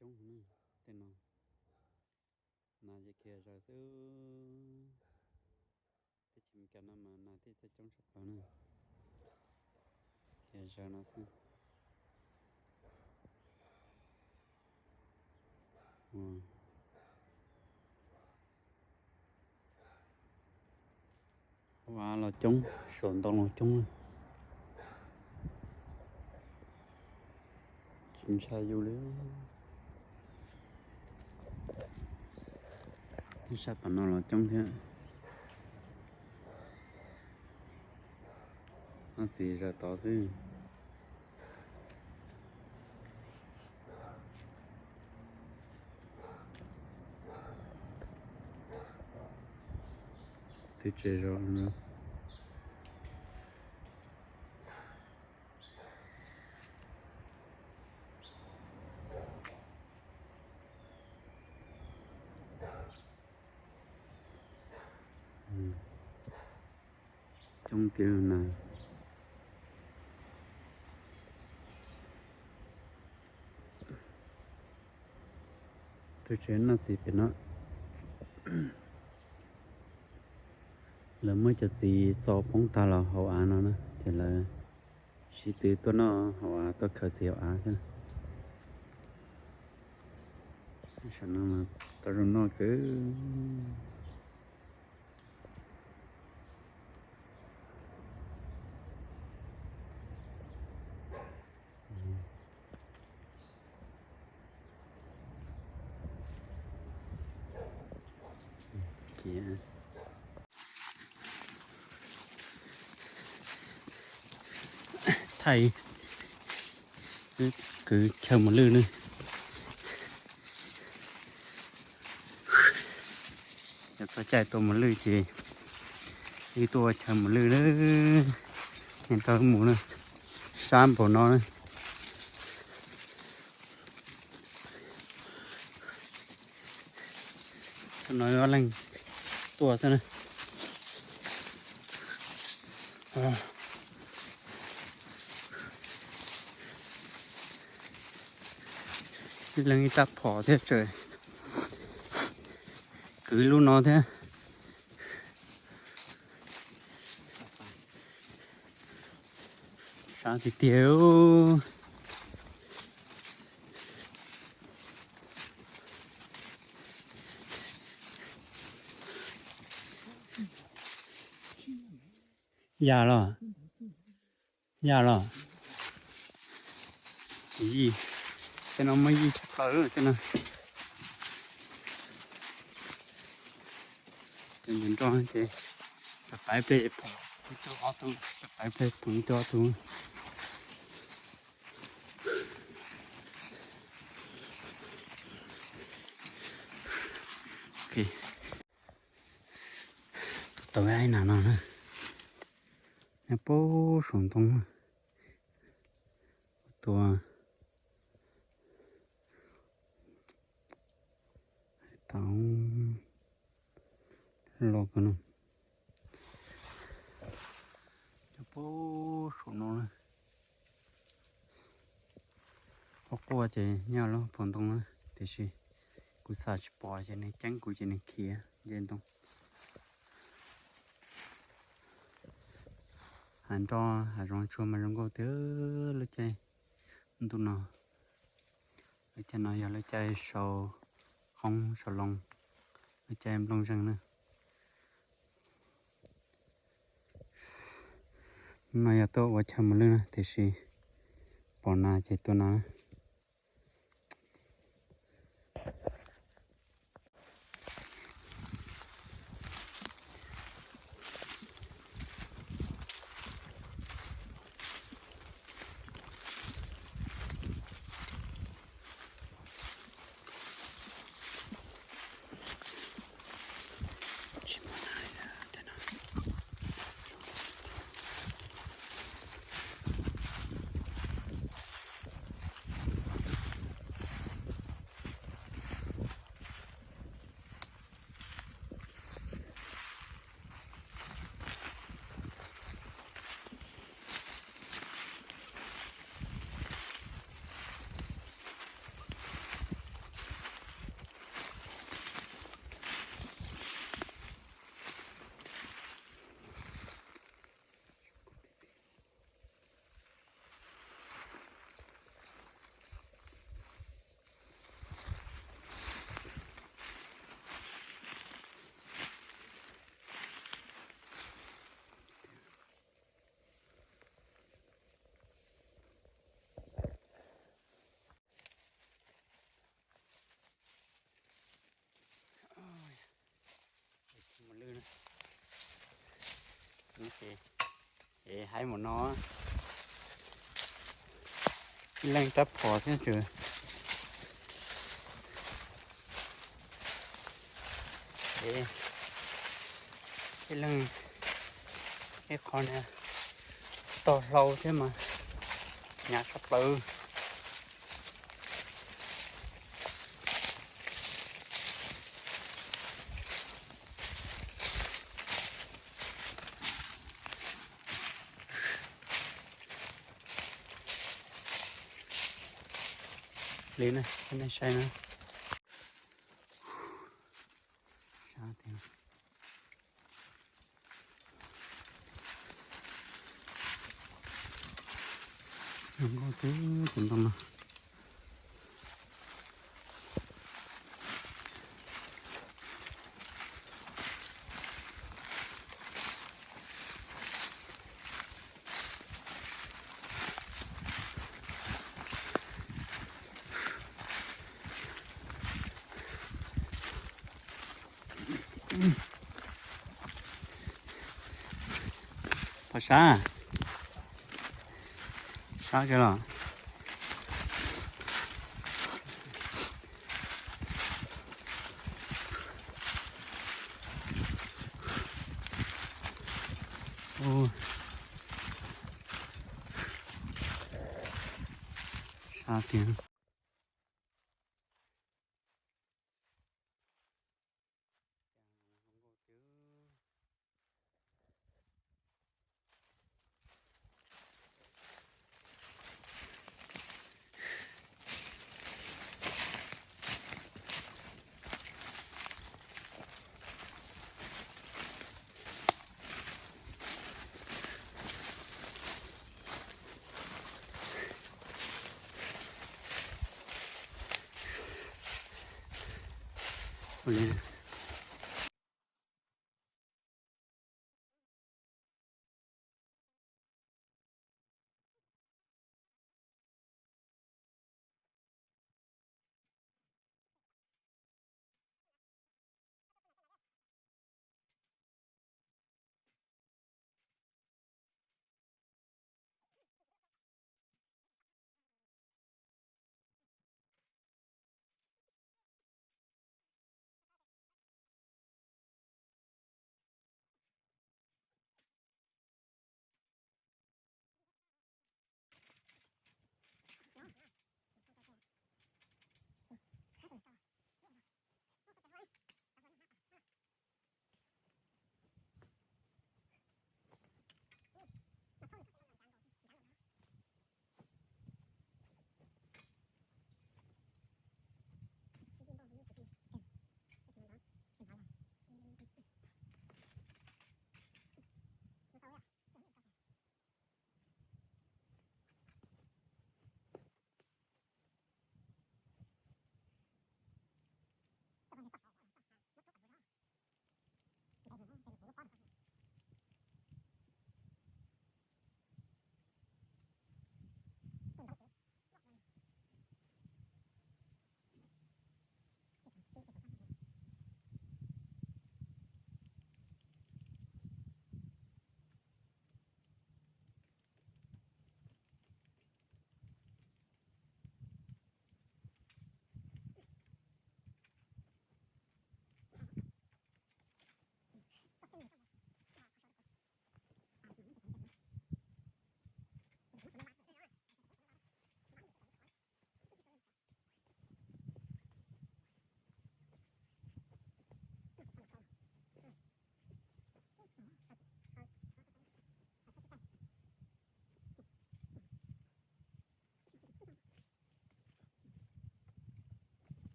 coob na, tej no nas ces khiav zaws xwb. Teb chaws Amelikas no mas nas thiaj txawj coob tshaj plaws na, khiav zaws no xwb. Hauv av los coob, saum ntoo los coob, tsis ntshai yus li. Sab tom no los coob thiab. Noj txiv zaws tod xwb. Twb tsev zos. Coob tiag na. Tus tsev noj txiv pem no, lawv muab cov txiv txo poob tag los hauv av no na, ces lawv sib tw tuaj noj hauv av, tuaj khaws txiv hauv av xwb. Saum no mas tau zoo noj kawg. Thaij kwv chaw mos lwj na. Yog txog caij tua mos lwj ces wb tuaj ua chaw mos lwj na, nrog wb mus na, sab npaum no na. Xyoo no ob leeg tuaj xwb na. Ib leeg ib rab phom thiab tseem kwv lub no thiab. Sab tiag tiag. Ya los, ya los. Yij, tej no muaj yij tshaj plaws tej no. Cov nrog ces pais pliag pom ib tug ob tug, pais pliag pom ib tug ob tug. Tua tau ib nas no na, nyob puag saum ntoo. Tua tau los kawg no. Nyob puag saum no na. Quaj quaj ces nyob lub puag ntoo na, tiam sis kuv xam tsis pom ces nws ceeb kuv ces nws khiav nce ntoo. Hav nroj hav zoov tsuag mas zoo nkauj tiag lub caij ntuj no. Lub caij no yog lub caij sau qoob sau loo, lub caij nplooj zeeg na. No yog tuaj ua chaw mos lwj na, tiam sis pom nas ces tua nas na. Hais mus no, ib leeg rab phom thiab ces, ib leeg ib qho niag tog hlau thiab mas hnyav tshaj plaws. Li na, nej saib na. Sab tiag. Zoo nkauj tiag tus ntoo no. Pom sab, sab kiag los. Ua, sab tiag.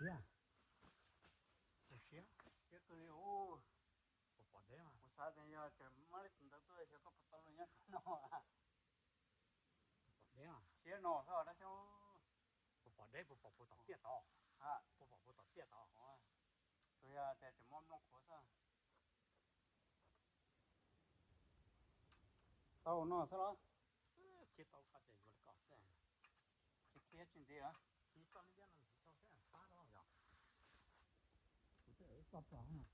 Siab, siab kawg li. Kuv pom deb mas. Kuv xav tias yog tseem muab li tus ntawd tuaj xyov koj puas tau luag nyob rau no. Pom deb mas. Siab no xwb dab xyoob. Puas pom deb, puas pom puas tom tiaj tod? Puas pom puas tom tiaj tod? Tsuas yog tias tseem muab nplooj qhuav xwb. Tau no xwb los? Khiav tau koj ces yuav li koj xwb. Khiav tsis nti los? Khiav koj li yam no tsis tau xwb, pab no yog. Kuv twb ev koj pom no.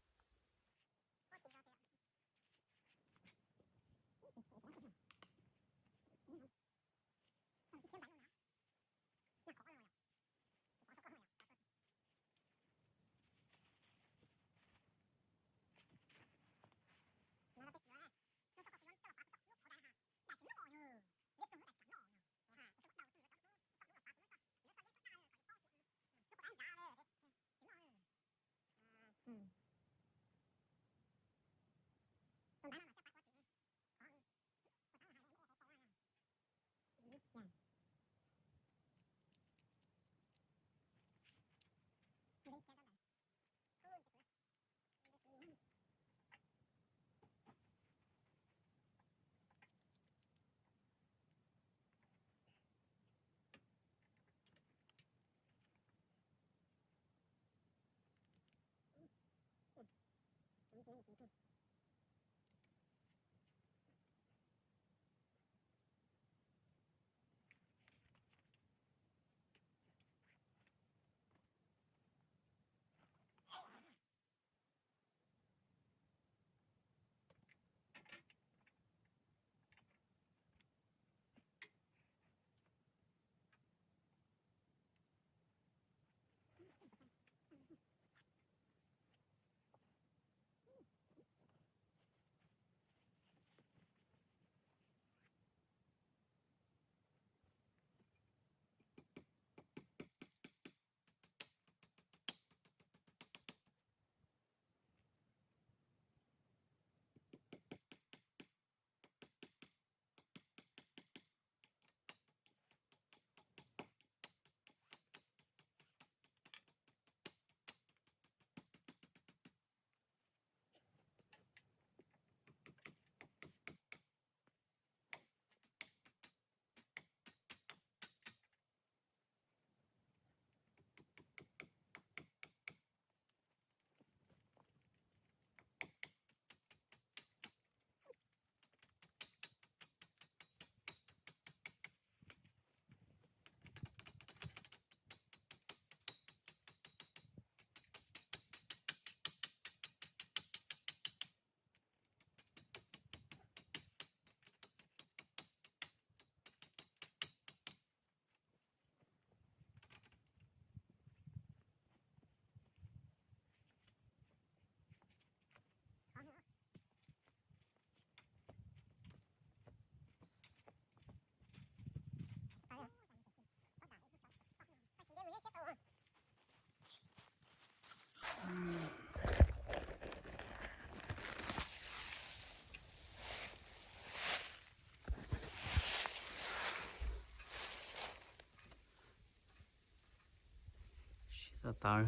Siab tag tag.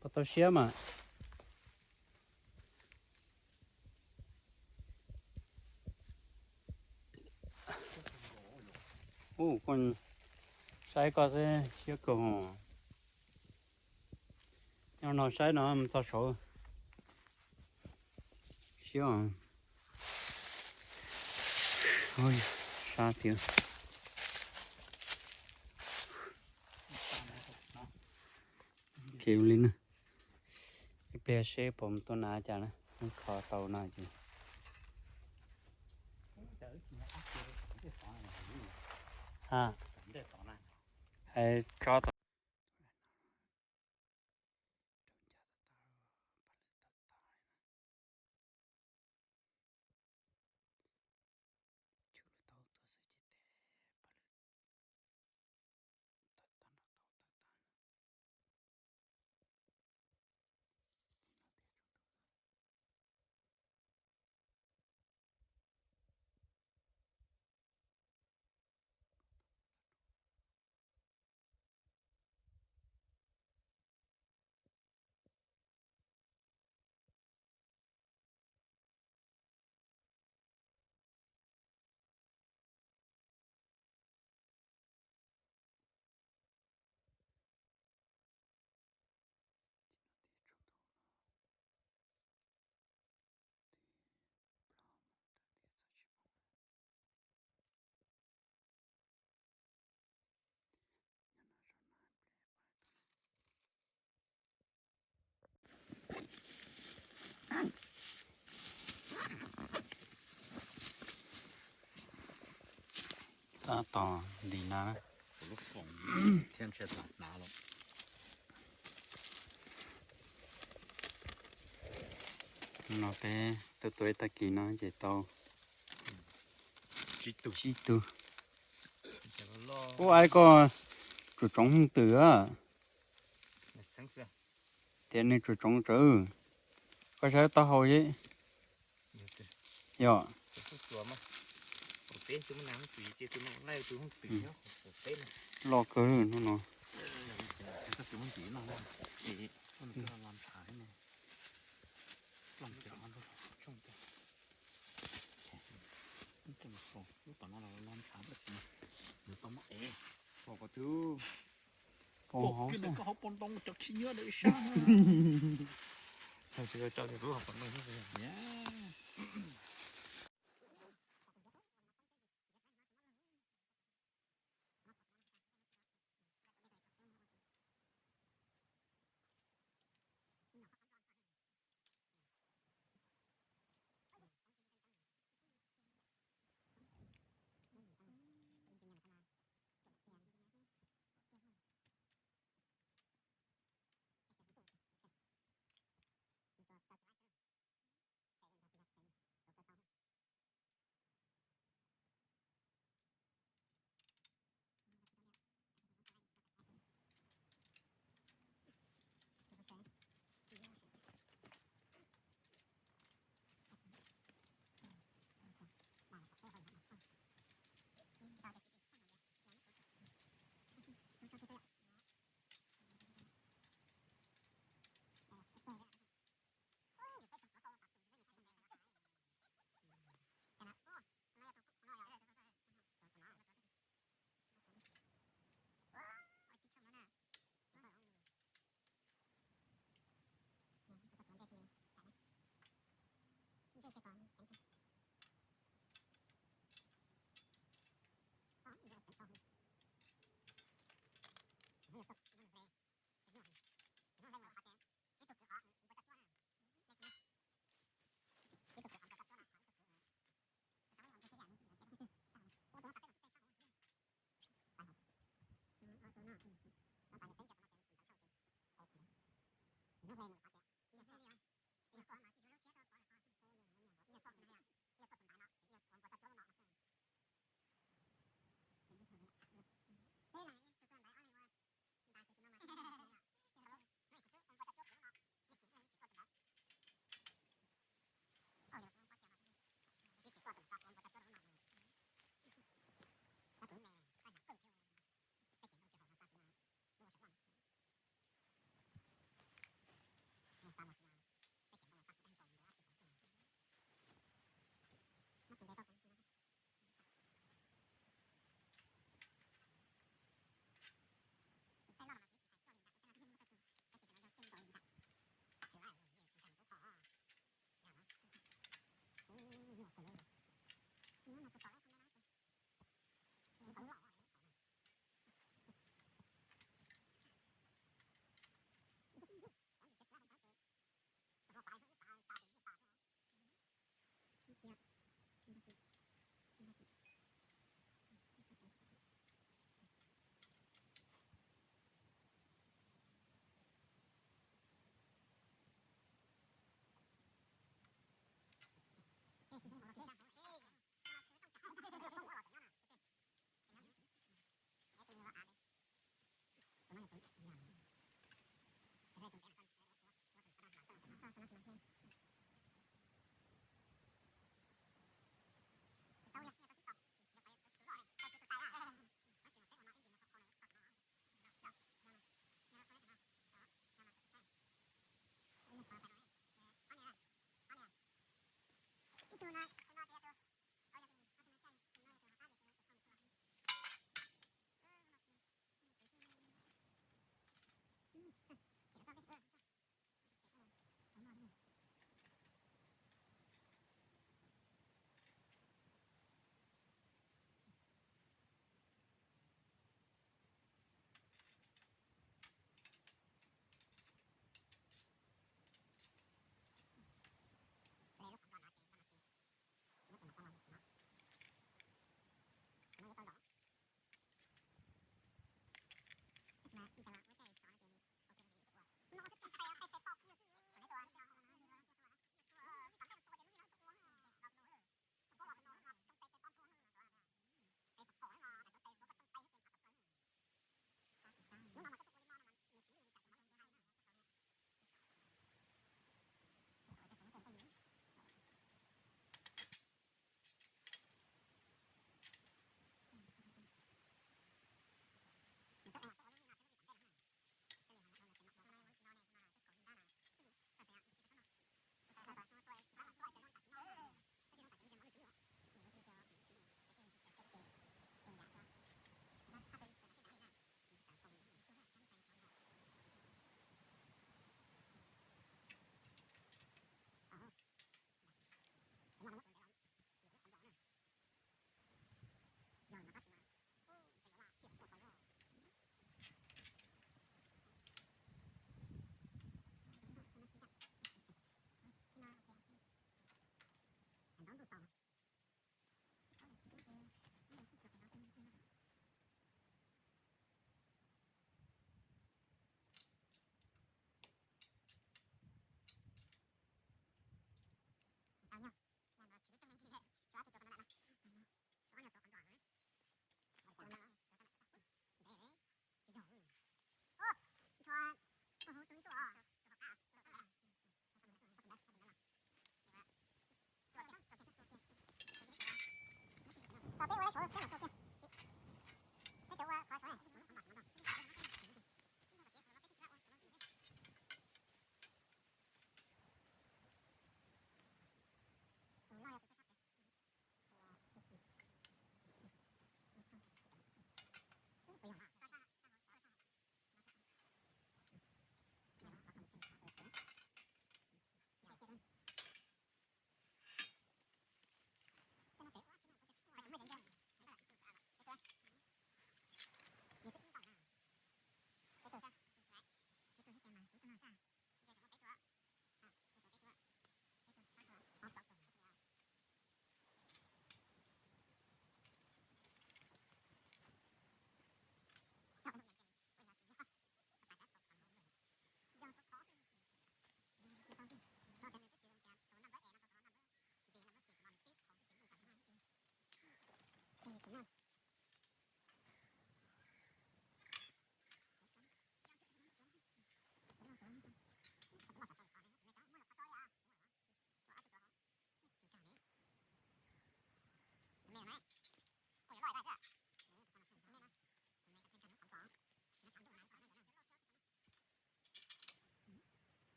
Puas tau siab mas? Ub, koj saib koj xwb siab kawg. Nyob no saib no mus txog saud. Siab. Sab tiag. Kev ua li na. Ib pliag seb puas mus tua nas cas na, kho tau no ces. Ha, tso tau. Tab tom ntim na. No peb tuaj tua ib tag kis no ces tau tsib tug. Ub, ais koj tsuas tsoov hooj twm a. Tias nws tsuas tsoov tsawv. Koj saib taub hau yom. Loj kawg no no. Pom hauv xwb.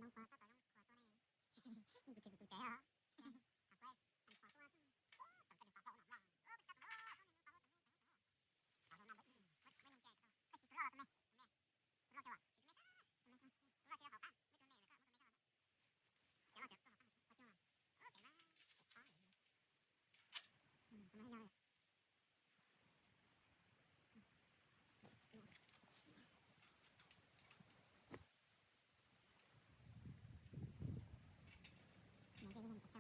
Zoo qhuav koj tau zoo qhuav tuaj ne. Yeej tsis khiav kuv tus tsev os. Tham kuv, tham qhuav tuaj xwb. Txawm koj tsis tau hlau no los, ua peb tsis tau hlau, hlau no tau hlau tau hlau. Tau hlau no muaj muaj nyooj cia, koj siv tus loj los tus me, tus me, tus loj tus me, tus loj tsis hauv qab, muaj tus me lawm koj muaj tus me koj los. Cov loj cov tuaj hauv qab, koj coj, ua kev mas, kev thob. Tus no yog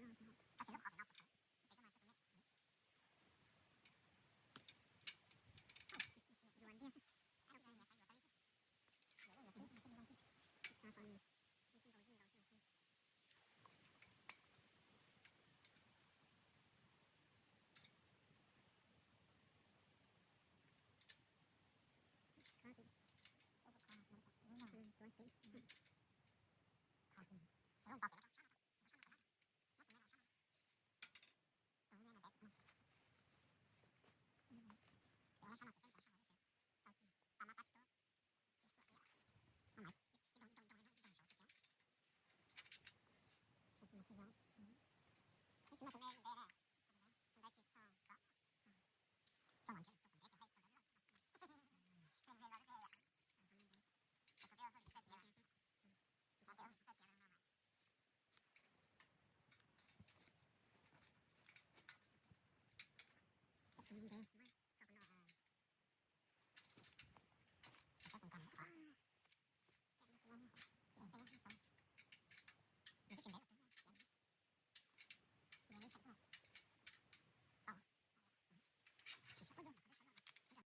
na, tsis haum.